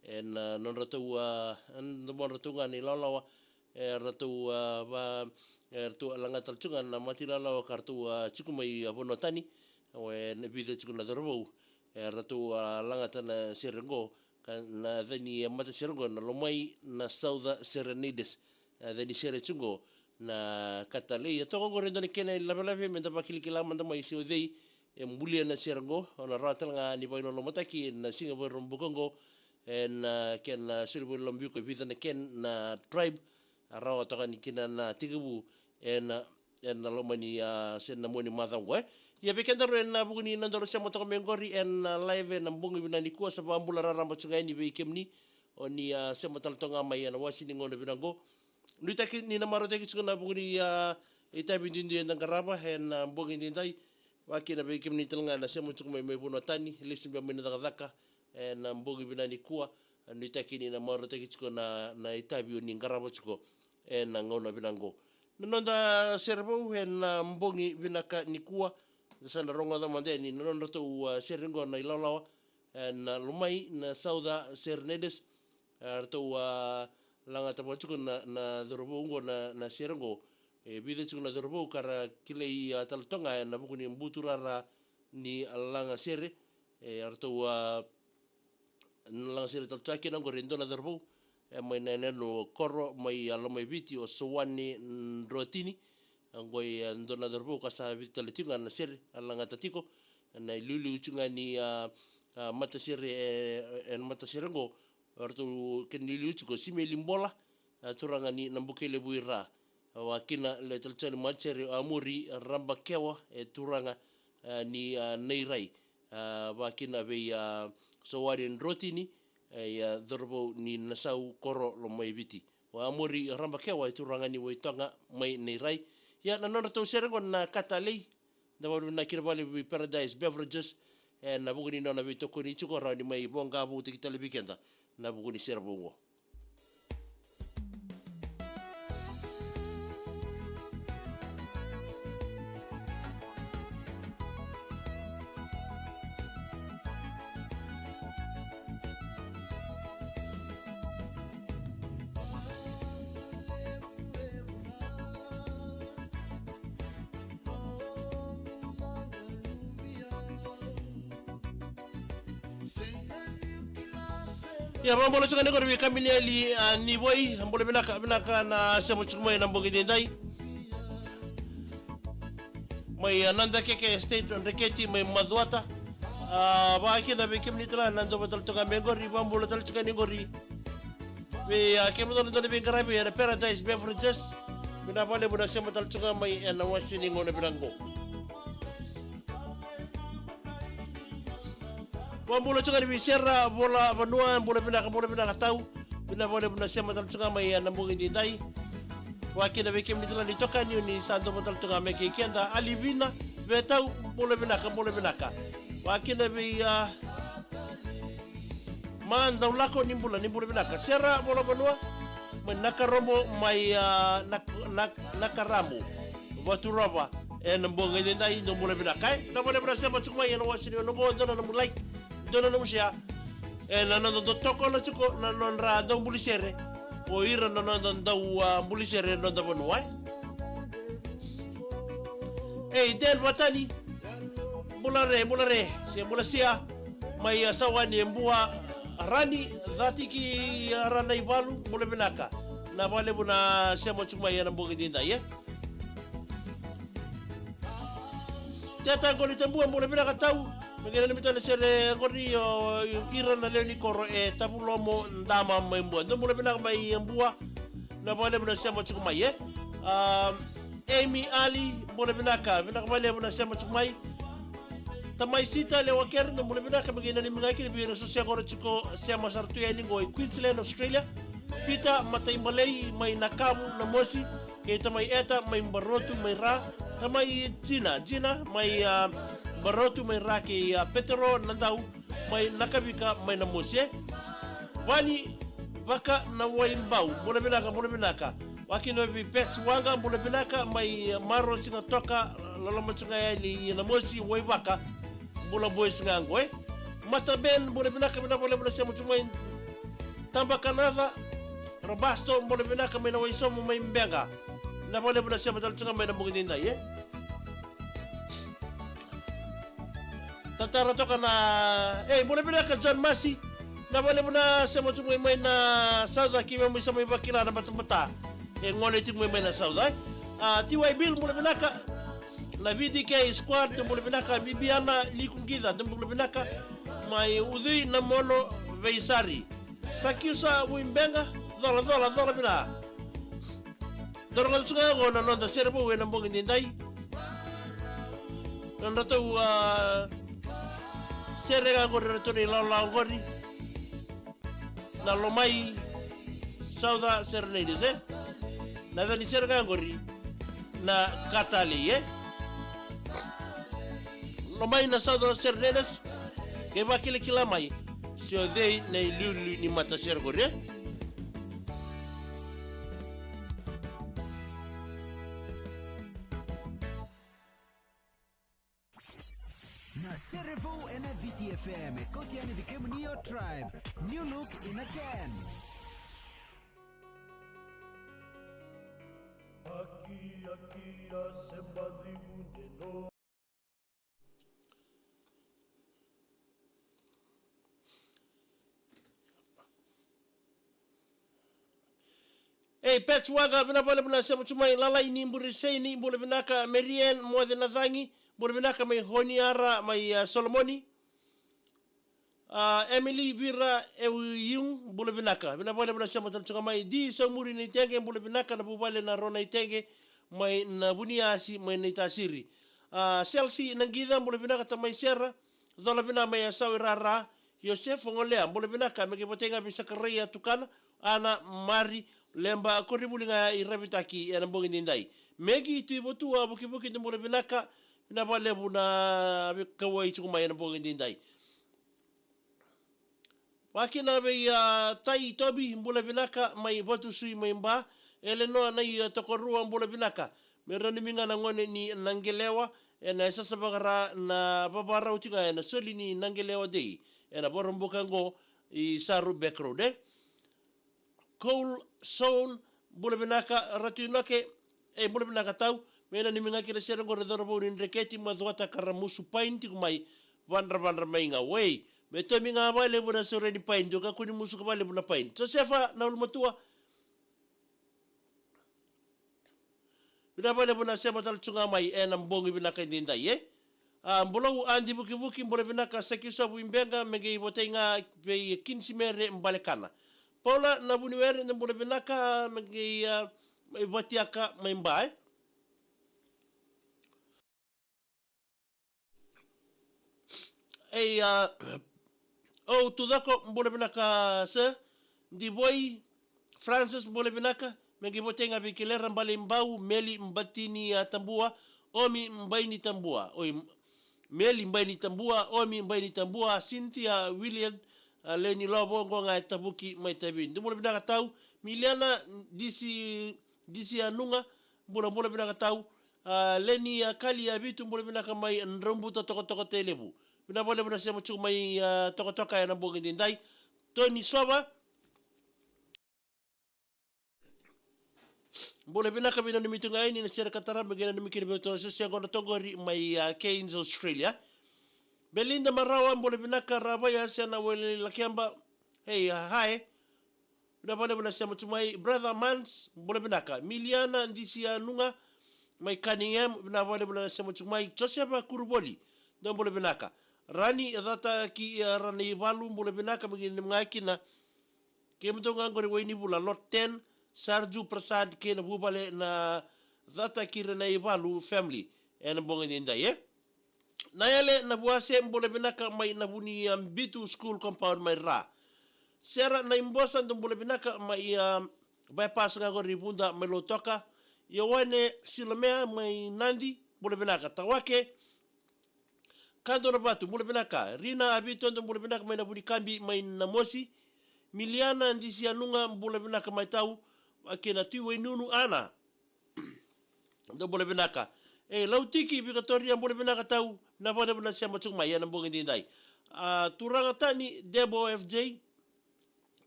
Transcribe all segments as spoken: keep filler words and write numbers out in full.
ena nodratou, a, domodratou ga na ilawalawa, e ratou, a, va, e ratou a laga tale tu ga na mata ilawalawa ka ratou, a, tiko mai, a, vanua tani. O e na vica tiko na cauravou e ratou, a, lagata na sere oqo, ka na yaca ni, e, matasere oqo na Lomai na Sauca Serenades. E, yaca ni sere tiko oqo na Katalei. E toka oqori e dua na kena ilavelave me da vakilakila mada mai se o cei e bulia na sere oqo. O na rawa tale ga ni vakalolomataki ena siga Vakaraubuka oqo, ena kena soli vakalolomataki e vica na kena na tribe, a rawa toka ni kina na tekivu ena, ena loma ni, a, se na mua ni macawa oqo, e. Ia vei kedaru ena vuku ni nodaru sema toka mai oqori ena live ena bogi vinaka nikua, sa vakabula raraba tu ga yani vei kemuni o ni, a, sema tale toka ga mai ena wase ni gauna vinaka oqo. Nuitaki ni na marautaki tiko na vuku ni, a, itavi duidui eda qarava ena bogi edaidai. Vakakina vei kemuni tale ga na sema tiko mai, mai vanua tani, lesu beka mai na cakacaka ena bogi vinaka nikua. Nuitaki ni na marautaki tiko na, na itavi o ni qarava tiko ena gauna vinaka oqo. Na noda sere vou ena bogi vinaka nikua, da sa na rogoca mada yani na nodratou, a, sere oqo na ilawalawa, ena Lomai na Sauca Serenades. A, ratou, a, lagata vata tiko na, na cauravou oqo na, na sere oqo. E vica tiko na cauravou ka ra kilai, a, tale toka ga ena vuku ni buturara ni lagasere. E ratou, a, lagasere tale toka kina oqori e dua na cauravou e mai na yanuyanu o Koro mai, a, Lomaiviti, o Sowane Drotini. Oqo e dua na cauravou ka sa vica tale tiko ga na sere a lagata tiko. Na iliuliu tiko ga ni, a, a, matasere, e, e, matasere oqo, o ratou kena iliuliu tiko o Simeli Bola, a, turaga ni Nabukelevu i Ra. Vakakina le tale tiko ga ni matasere o Amuri Rabakewa, e turaga, a, ni, a, Nairai. A, vakakina vei, a, Sowane Drotini, e, ia cauravou ni Nasau, Koro, Lomaiviti. O Amuri Rabakewa e turaga ni Waitoga mai Nairai. Ia na nodratou sere oqo na Katalei. Da vakavinavinaka kina vakalevu vei Paradise Beverages ena vuku ni nona veitokoni tiko, rawa ni mai voqa vou tiko tale vei keda na vuku ni sere vou oqo. Ia, vakabula tiko ga nikua vei Kaminieli, a, Nivoi, bula vinaka, vinaka na sema tiko mai na bogi edaidai. Mai, a, Nadakeke Estate, Dreketi, mai Macuata. A, vakakina vei kemuni tale na dau vata tale toka mai oqori, vakabula tale tiko ga nikua vei, a, kemudou na dau ni veiqaravi ena Paradise Beverages. Vinaka vakalevu na sema tale tiko ga mai ena wase ni gauna vinaka oqo. Vakabula tiko ga ni vei Sera Vola Vanua, bula vinaka, bula vinaka tau. Vinaka vakalevu na sema tale tiko ga mai ena bogi edaidai. Vakakina vei kemuni tale na itokani o ni sa dau vata tale toka ga mai kei keda, Alivina Vetau, bula vinaka, bula vinaka. Vakakina vei, a, Ma Daulako, ni bula, ni bula vinaka. Sera Vola Vanua mai Nakarobo, mai, a, Nak-, Nak-, Nakarabo, Vaturova, ena bogi edaidai, dou bula vinaka, e. Vinaka vakalevu na sema tiko mai ena wase ni gauna oqo, dua na nomu like, dua na nomu share. Ena noda dau tokona tiko na nodra dau buli sere o ira na noda dau, a, buli sere ena noda vanua, e. Ei, Den Vatani, bula re, bula re, se bula sia, mai, a, Sawani, e Bua, Rani, Catiki, a, Ranaivalu, bula vinaka. Vinaka vakalevu na sema tiko mai ena bogi edaidai, e. Teta Qolitabua, bula vinaka tau. Me qai nanumi tale na sere qori o ira na lewe ni koro e Tavulomo, Dama, mai Bua. Dou bula vinaka mai Bua. Vinaka vakalevu na sema tiko mai, e. A, Amy Ali, bula vinaka. Vinaka vakalevu na sema tiko mai. Tamai Sita, lewa kere, dou bula vinaka, me qai nanumi ga kina vei ira so se qori tiko, sema sara tu yani qo i Queensland, Australia. Peter Mataibalei mai Nakavu, Namosi, kei tamai Eta mai Barotu mai Ra, tamai Jina, Jina mai, a, Barotu mai Ra, kei, a, Petero Nadau mai Nakavika mai Namosi, e. Vani Vakanawai Bau, bula vinaka, bula vinaka. Vakakina vei Pets Waqa, bula vinaka, mai Maro, Sigatoka, loloma tu ga yani i Namosi, Waivaka, bula boys ga qo, e. Mata Ben, bula vinaka, vinaka vakalevu na sema tu mai. Tabakanaca Robasto, bula vinaka mai na Waisomo mai Beqa. Na vakalevu na sema tale tu ga mai na bogi daidai, e? Tatara toka na, e, bula vinaka John Masi. Na vakalevu na sema tu mai, mai na Sauca, keimami sa mai vakila na batabata. E gole tiko mai, mai na Sauca, e? A, T Y Bill, bula vinaka. Na V D K Squad, bula vinaka. Bibiana Likuqica, bula vinaka. Mai Ucui na Mono Veisari. Sakiusa Vuibeqa, cola, cola, cola vina. Dou rogoca tu ga oqo na noda sere vou ena bogi daidai. Nodratou, a, sere ga oqori, ratou na ilawalawa oqori. Na Lomai Sauca Serenades, e? Na yaca ni sere ga oqori na Katali, e? Lomai na Sauca Serenades, ke vakilakila mai se o cei na iliuliu ni matasere qori, e? Na sere vou ena V T F M, e kauti yani vei kemuni o Tribe. New look in a can. Aki, aki, a se baci vunde no. Ei, Pets Waga, vinaka vakalevu na sema tu mai. Lalai ni Buriseini, bula vinaka. Marian Moce Nacagi, bula vinaka mai Honiara, mai, a, Solomoni. A, Emily Vira Euyung, bula vinaka. Vinaka vakalevu na sema tale tu ga mai. Di Saumuri Naitege, bula vinaka na vuvale na Ro Naitege, mai na Vuniasi, mai Naitasiri. A, Chelsea Naqica, bula vinaka tamai Sera. Cola vina mai a Sau i Rara. Iosefa Golea, bula vinaka, me qai votai ga vei Sakaraia Tukana, Ana, Mari, Leba, koronivuli ga i Ravitaki ena bogi daidai. Megi Tui Votua, vukivuki, dou bula vinaka, vinaka vakalevu na veikauwai tiko mai ena bogi daidai. Vakina vei, a, Tai Tobi, bula vinaka, mai Vatusui mai Ba, Elenoa Nai, a, Tokorua, bula vinaka, me nanumi ga na gone ni Naqelewa, ena yasayasa vakara na vavarau tiko ga ena soli ni Naqelewa Day, ena Vakaraubuka qo i Saru Back Road, e? Coal Zone, bula vinaka, Ratu Inoke, e, bula vinaka tau, me nanumi ga kina sere qori cauravou ni Dreketi, Macuata, Karamusu, Paini tiko mai, vadravadra mai ga, wei, me tomi ga vakalevu na sore ni Paini, dou kakua ni musuka vakalevu na Paini. Josefa Naulumatua, vinaka vakalevu na sema tale tu ga mai ena bogi vinaka daidai, e? A, Bulou Adi Vukivuki, bula vinaka. Sakiusa Vuibeqa, me qai votai ga vei Kinisimere Balekana. Paula Navuniwere, dou bula vinaka, me qai, a, mai Vatiaka mai Ba, e? Ei, a, o Tucako, bula vinaka sir. Divoi Francis, bula vinaka. Me qai votai ga vei Kilera Baleibau, Meli Batini, a, Tabua, Omi Baini Tabua. Oi, Meli Baini Tabua, Omi Baini Tabua, Cynthia William, a, Leni Lovo, qo ga e Tavuki mai Tavini. Dou bula vinaka tau. Miliana Disi, Disi Anuga, bula, bula vinaka tau. A, Leni, a, Kali, a, Vitu, bula vinaka mai Draubuta, Tokatoka, Tailevu. Vinaka vakalevu na sema tu mai, a, Tokatoka ena bogi daidai. Toni Sova, bula vinaka, veinanumi tu ga yani na sere ka tarava, me qai nanumi kina vei ratou na soso yaqona toka qori mai, a, Cairns, Australia. Belinda Marawa, bula vinaka. Ravai, a, Sena Wele Lakeba. Hey, a, hi. Vinaka vakalevu na sema tu mai. Brother Mans, bula vinaka. Miliana Disi Anuga mai Cunningham, vinaka vakalevu na sema tu mai. Josefa Kuruvoli, dou bula vinaka. Rani Cata ki, a, Ranaivalu, bula vinaka, me qai nanumi ga kina kemudou ga qori, Wainivula, Lot Ten, Sarju Prasad kei na vuvale na Cata ki Ranaivalu family ena bogi daidai, e? Nayale Navuase, bula vinaka mai Navunibitu School Compound mai Ra. Sera Naibosa, dou bula vinaka mai, a, bypass ga qori Vuda mai Lautoka. Ioane Silomea mai Nadi, bula vinaka. Tawake Kadonavatu, bula vinaka. Rina Avito, dou bula vinaka mai Navunikabi mai Namosi. Miliana Disi Anuga, bula vinaka mai tau. Vakina Tui Wainunu, Ana, dou bula vinaka. E, Lautiki Vikatoria, bula vinaka tau. Vinaka vakalevu na sema tu mai ena bogi daidai. A, Turaga Tani Debo F J,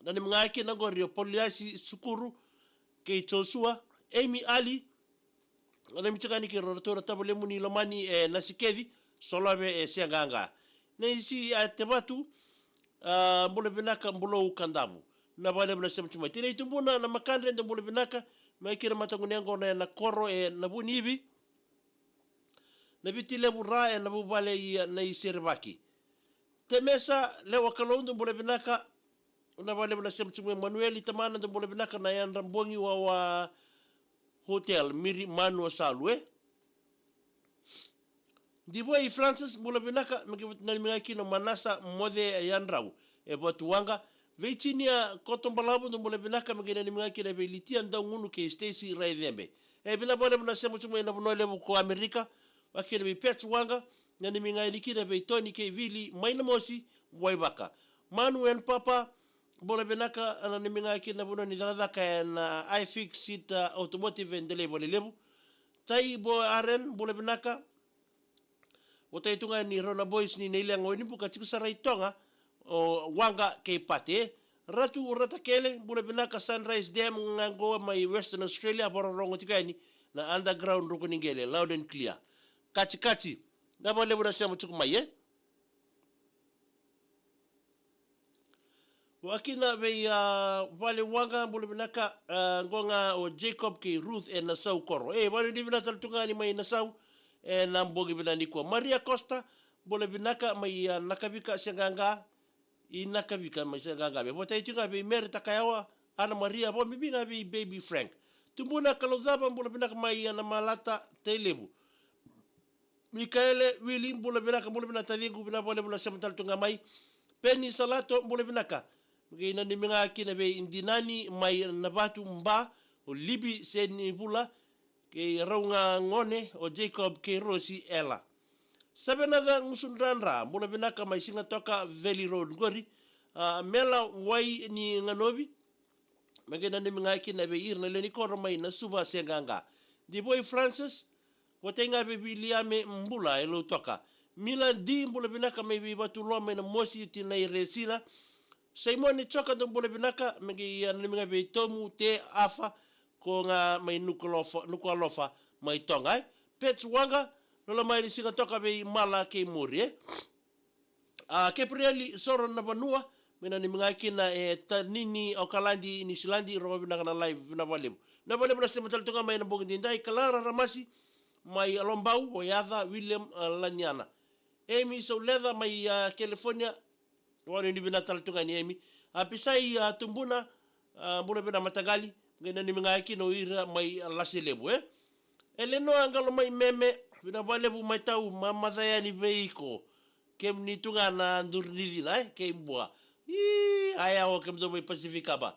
Nanumi ga kina qori o Poliasi Sukuru kei Joshua, Amy Ali, nanumi tiko yani kei ratou na tavalemu ni lomani e Nasikeci, Solove e Seaqaqa. Naisi a Tevatu, a, bula vinaka Bulou Kadavu. Vinaka vakalevu na sema tiko mai. Tinai Tubuna na Makadre, dou bula vinaka, mai kei na mataqu ni yaqona e Nakoro e Navuniivi. Na Viti Levu Ra e Navuvale ia na iSerevaki. Temesa Lewa Kalou, dou bula vinaka, vinaka vakalevu na sema tiko mai. Manueli Tamana, dou bula vinaka, na yadra bogi wawa Hotel, Miri Manu o Salu, e. Divoi Francis, bula vinaka, me qai nanumi ga kina o Manasa Moce Yadrau e Vatuwaqa. Virginia Kotobalavu, dou bula vinaka, me qai nanumi ga kina vei Litia Daugunu kei Stacy Raicebe. E, vinaka vakalevu na sema tiko mai na vanua levu ko Amerika, vakakina vei Pets Waqa, nanumi ga yani kina vei Toni kei Vili mai Namosi, Waivaka. Manu and Papa, bula vinaka, nanumi ga kina vanua ni cakacaka ena iFix Seat, a, Automotive e Delai Valelevu. Tai Bo Aren, bula vinaka. Votai tu ga ni rau na boys ni Nailega o Wainibuka, tiko sara i Toga, o Waqa kei Pate. Ratu Ratakele, bula vinaka, Sunrise Dam ga qo mai Western Australia, vakarorogo tiko yani na underground ruku ni qele, loud and clear. Katikati, vinaka vakalevu na sema tiko mai, e. Vakakina vei, a, Vale Waqa, bula vinaka, a, qo ga o Jacob kei Ruth e Nasau koro. E, vale ni vinaka tale tu ga ni mai Nasau, e, na bogi vinaka nikua. Maria Costa, bula vinaka mai, a, Nakavika Seaqaqa, i Nakavika mai Seaqaqa. Me votai tu ga vei Mary Takayawa, Ana Maria, vakabibi ga vei Baby Frank. Tubuna Kalaucava, bula vinaka mai, a, Namalata, Tailevu. Mikaele Wili, bula vinaka, bula vinaka taciqu, vinaka vakalevu na sema tale tu ga mai. Peni Salato, bula vinaka. Me qai nanumi ga kina vei Dinani mai Navatu, Ba, o Libi Senivula, kei rau ga gone, o Jacob kei Rosi Ela. Savenaca Gusudradra, bula vinaka mai Sigatoka Valley Road qori. A, Mela Wainiganovi, me qai nanumi ga kina vei ira na lewe ni koro mai Nasuva Seaqaqa. Divoi Francis, votai ga vei Viliame Bula e Lautoka. Mila D, bula vinaka mai Veivatulua mai Namosi, tinai Resina. Saimoni Coka, dou bula vinaka, me qai nanumi ga vei Tomu Te Afa, ko ga mai Nukualofa, Nukualofa mai Toga, e. Pets Waqa, loloma yani Sigatoka vei Mala kei Muri, e. A, Keprieli Soro Navanua, me nanumi ga kina e Tanini Okaladi, Niusiladi, rogo vinaka na live, vinaka vakalevu. Vinaka vakalevu na sema tale tu ga mai ena bogi edaidai, Kalara Ramasi mai Lobau, o Yaca, William, a, Laniana. Emi Sauleca mai, a, California, vakanuinui vinaka tale tu ga ni Emi. A, Pisai, a, Tubuna, a, bula vinaka mataqali, qai nanumi ga kina o ira mai, a, Laselevu, e. Elenoa Qalomai Meme, vinaka vakalevu mai tau, mamaca yani vei iko. Kemuni tu ga na duru ni cina, e, kei Bua. Ii, a yawa kemudou mai Pasifika va.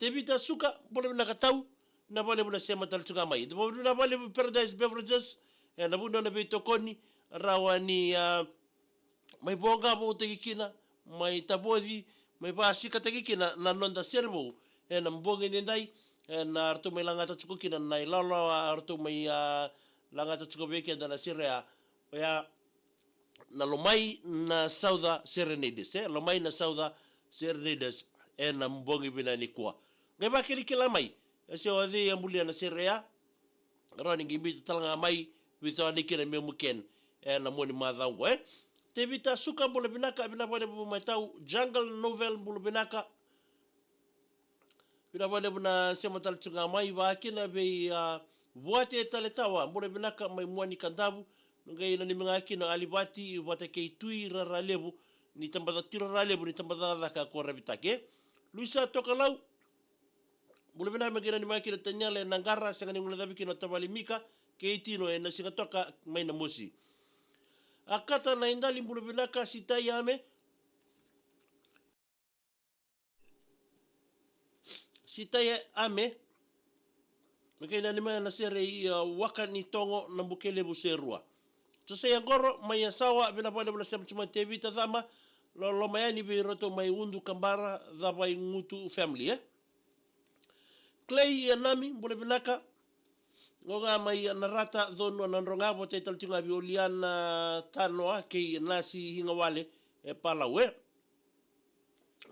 Tevita Suka, bula vinaka tau, vinaka vakalevu na sema tale tu ga mai. Vinaka vakalevu Paradise Beverages, ena vuku ni nona veitokoni, rawa ni, a, mai voqavoutaki kina, mai tavoci, mai vakasikataki kina na noda sere vou ena bogi edaidai, ena ratou mai lagata tiko kina na ilawalawa, a, ratou mai, a, lagata tiko vei keda na sere ya, oya na Lomai na Sauca Serenaders, e, Lomai na Sauca Serenaders ena bogi vinaka nikua. Qai vakilakila mai, e, se o cei e bulia na sere ya, rawa ni qai biuta tale ga mai, biuta tale ga mai kina me muken ena mua ni macawa oqo, e. Tevita Suka, bula vinaka, vinaka vakalevu mai tau. Jungle Novel, bula vinaka. Vinaka vakalevu na sema tale tu ga mai, vakakina vei, a, Vuate Taletawa, bula vinaka mai Muanikadavu, me qai nanumi ga kina o Alivati vata kei Tui Raralevu, ni tabacakacaka, Tui Raralevu ni tabacakacaka ko Ravitake. Luisa Tokalau, bula vinaka, me qai nanumi ga kina Taniela e Naqara, sega ni guilecavi kina o tavale Mika kei Tino ena Sigatoka mai Namosi. Akata Naidali, bula vinaka. Sitai Ame, Sitai Ame, me qai nanumi ga na sere i, a, Waka ni Togo, Nabukelevu, Serua. Josaia Qoro mai Yasawa, vinaka vakalevu na sema tu mai. Tevita Cama, loloma yani vei iratou mai Udu, Kabara, Cavaigutu family, e. Clay Yanami, bula vinaka. Qo ga mai Narata, Conua, Nadroga, votai tale tu ga vei Oliana Tanoa kei Nasi Igawale e Palau, e.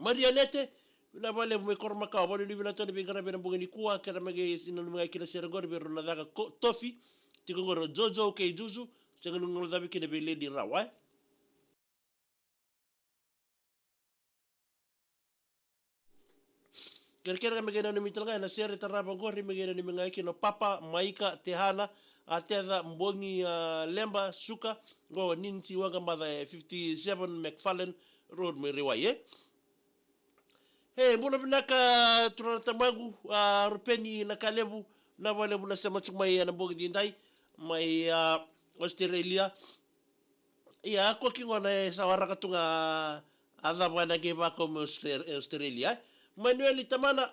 Marianete, Vinaka vakalevu mai Koromakawa, vanuinui vinaka tu na veiqaravi ena bogi nikua, keda mai qai sinanumi ga kina sere qori vei rau na caka ko-, tofi. Tiko qori o Jojo kei Juju, sega ni guilecavi kina vei Lady Rawa, e. Kerekere ga me qai nanumi tale ga ena sere tarava qori me qai nanumi ga kina o Papa, Maika, Tehana, a Teca, Bogi, a Leba, Suka, qo Ninsi Waqamaca e fifty seven McFarlane Road mai Rewai, e. E, bula vinaka turaga tamaqu, a Rupeni Nakalevu, vinaka vakalevu na sema tiko mai ena bogi nidai, mai a Australia. Ia, a koki gona e sa waraka tu ga a cava ena qai vakau mai Austra-, Australia. Manueli Tamana,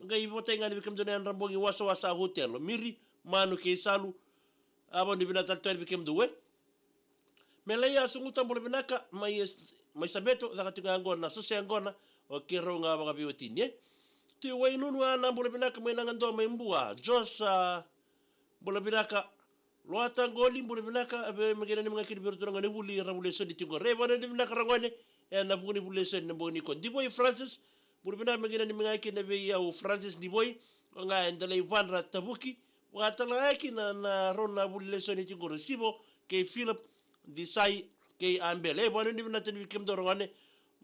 qai votai ga ni vei kemudou na yadra bogi wasawasa hotel, o Miri, Manu kei Salu, a vanuinui vinaka tale tu yani vei kemudou, e. Melaia Suguta, bula vinaka, mai, mai Saveto, caka tiko ga qo na sose yaqona, o keirau ga vakaveiwatini, e. Tui Wainunu, a na bula vinaka, mai Nagadoa, mai Bua, Jos, a, bula vinaka. Loata Qoli, bula vinaka, a vei me qai nanumi ga kina vei iratou na gone vuli, ra vuli e soni tiko. Rei vana ni vinaka ragone, ena vuku ni vuli e soni na bogi nikua. Divoi Francis, bula vinaka me qai nanumi ga kina vei au Francis Divoi, o ga e Delaivadra Tavuki, vakatalega kina na rau na vuli lesoni tiko qori, Sivo kei Philip, Disai kei Abel. E, vakanuinui vinaka tale vei kemudou ragone,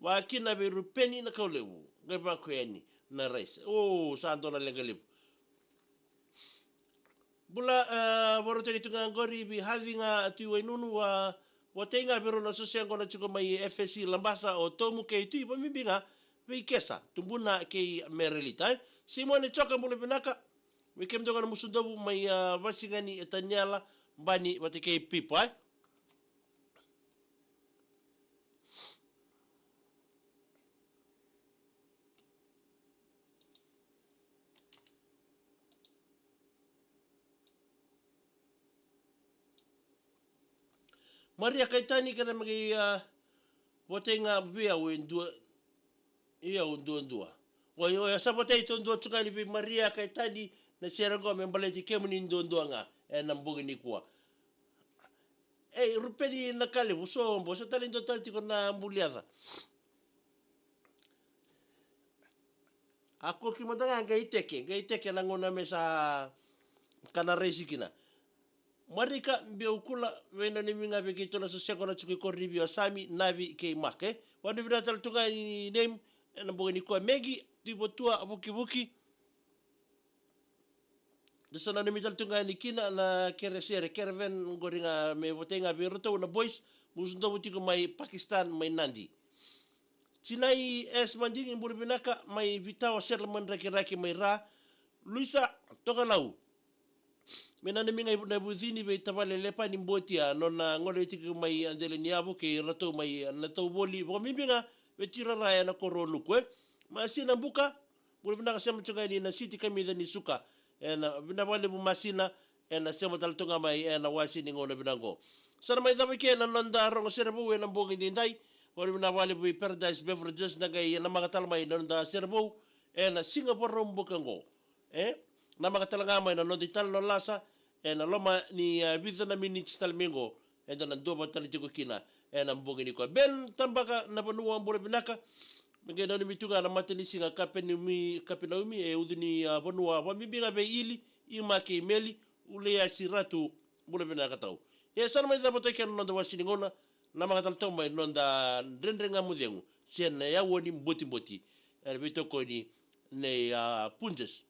vakakina vei Rupeni Nakalevu, qai vako yani na rice. O, sa dua na leqa levu. Bula, e, vakarautaki tu ga qori vei Havi ga Tui Wainunu, a, votai ga vei rau na sose yaqona tiko mai F S C Labasa, o Tomu kei Tui, vakabibi ga vei Kesa, Tubuna kei Merelita, e. Simone Joka, bula vinaka, vei kemudou ga na Musudovu mai, a, Vasigani, e Taniela, Bani vata kei Pipa, e. Maria Kaitani, kena me qai, a, votai ga vei au e dua, i au duadua. Oi, oi, sa votai duadua tu ga yani vei Maria Kaitani na sere qo me baleti kemuni duadua ga ena bogi nikua. Ei, Rupeni Nakalevu, sobo, sa tale dua tale tiko na buliaca. A koki mada ga qai teke, qai teke na gauna me sa kana raisi kina. Marika Beukula, veinanumi ga vei keitou na sose yaqona tiko i Korovi, o Sami, Navi kei Mark, e. Vakanuinui vinaka tale tu ga i Name ena bogi nikua. Megi Tui Vatua, Vukivuki. Da sa nanumi tale tu ga yani kina na kere sere, caravan qori ga me votai ga vei iratou na boys, Musudovu tiko mai Pakistan, mai Nadi. Sinai S Madigi, bula vinaka, mai Vitawa Settlement, Rakiraki mai Ra. Luisa Tokalau. Me nanumi ga na vucini vei tavale Lepani Botia, nona gole tiko mai Adeleniyavu kei iratou mai Natauvoli, vakabibi ga vei Tirara ena koro o Nuku, e. Masina Buka, bula vinaka, sema tiko ga yani na siti kamica ni Suka. Ena, vinaka vakalevu Masina, ena sema tale tu ga mai ena wase ni gauna vinaka qo. Sa na mai cava i ke na noda rogo sere vou ena bogi edaidai. Vakanuinui vinaka vakalevu vei Paradise Beverages na qai namaka tale mai na noda sere vou ena siga Vakaraubuka qo. E, namaka tale ga mai na noda italanoa lasa ena loma ni, a, vica na miniti tale mai qo. Eda na duavata tale tiko kina ena bogi nikua. Ben Tabaka Navanua, bula vinaka. Me qai nanumi tu ga na matanisiga Kapenaumi, Kapenaumi e ucu ni, a, vanua, vakabibi ga vei Ili, Ima kei Meli, Uleiasi Ratu, bula vinaka tau. E sa na mai cava toka na noda wase ni gauna, namaka tale toka mai na noda Dredre Ga Mo Cegu se na Yaua ni Botiboti. Ena veitokoni nei, a, Punjas.